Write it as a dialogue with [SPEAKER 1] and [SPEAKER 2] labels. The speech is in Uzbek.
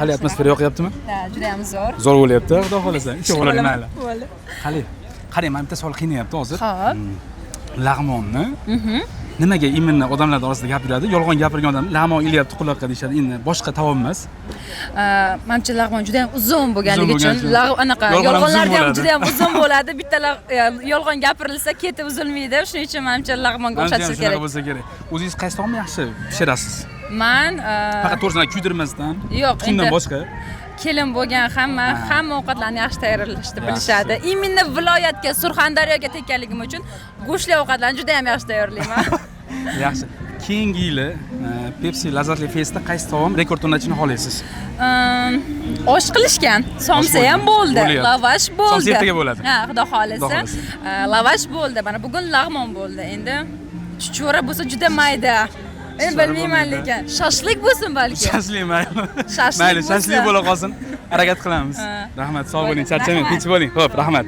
[SPEAKER 1] Qalay, atmosfera yoqyaptimi?
[SPEAKER 2] Да, juda ham zo'r.
[SPEAKER 1] Zo'r bo'lyapti, xudo xohlasa. Ichib olaylik, mayli.
[SPEAKER 2] Bo'ldi.
[SPEAKER 1] Qalay? Qarang, mana bitta savol qiynayapti hozir.
[SPEAKER 2] Xo'p.
[SPEAKER 1] Lag'monni nimaga именно odamlar orasida gapiradi? Yolg'on gapirgan odam lag'mon ilyapti quloqqa deyishadi. Endi boshqa taom emas.
[SPEAKER 2] Manimcha, lag'mon juda ham uzun bo'lganligi
[SPEAKER 1] Uzun
[SPEAKER 2] uchun
[SPEAKER 1] bo'lgani uchun.
[SPEAKER 2] Anaqa
[SPEAKER 1] Yolg'on ham uzun
[SPEAKER 2] yolg'onlarda ham
[SPEAKER 1] bo'ladi.
[SPEAKER 2] Juda ham uzun bo'ladi. Bitta yolg'on gapirilsa, ketib uzilmaydi. Shuning uchun manimcha, lag'monga
[SPEAKER 1] Manimcha ham
[SPEAKER 2] o'xshatish
[SPEAKER 1] shunaqa
[SPEAKER 2] kerak.
[SPEAKER 1] bo'lsa kerak. O'zingiz qaysi taomni yaxshi pishirasiz?
[SPEAKER 2] Man
[SPEAKER 1] Faqat to'g'risini kuydirmasdan.
[SPEAKER 2] Yo'q,
[SPEAKER 1] Tuxumdan
[SPEAKER 2] endi
[SPEAKER 1] boshqa.
[SPEAKER 2] Kelin bo'lgan hamma ovqatlarni yaxshi tayyorlashni
[SPEAKER 1] Yaxshi.
[SPEAKER 2] bilishadi. Именно viloyatga, Surxondaryoga tekkanligim uchun go'shtli ovqatlarni juda ham yaxshi tayyorlayman.
[SPEAKER 1] Yaxshi. Keyingi yili Pepsi Lazzatli Festda qaysi taom rekord o'rnatishini xohlaysiz?
[SPEAKER 2] Osh qilishgan. Somsa
[SPEAKER 1] Osh
[SPEAKER 2] ham bo'ldi,
[SPEAKER 1] bo'lyapti.
[SPEAKER 2] Lavash bo'ldi.
[SPEAKER 1] Somsa ertaga bo'ladi.
[SPEAKER 2] Ha, xudo
[SPEAKER 1] Xudo
[SPEAKER 2] xohlasa.
[SPEAKER 1] xohlasa.
[SPEAKER 2] Lavash bo'ldi. Mana bugun lag'mon bo'ldi. Endi chuchvara bo'lsa juda mayda. Endi
[SPEAKER 1] Chuchvara
[SPEAKER 2] bilmayman
[SPEAKER 1] bo'lmaydi.
[SPEAKER 2] lekin. Shashlik bo'lsin balki.
[SPEAKER 1] Shashlik mayli.
[SPEAKER 2] Shashlik
[SPEAKER 1] Mayli,
[SPEAKER 2] bo'lsa.
[SPEAKER 1] shashlik bo'la qolsin. Harakat qilamiz.
[SPEAKER 2] Ha.
[SPEAKER 1] Rahmat, sog' bo'ling,
[SPEAKER 2] Bo'ldi,
[SPEAKER 1] charchamang,
[SPEAKER 2] rahmat.
[SPEAKER 1] tinch bo'ling. Xo'p, rahmat.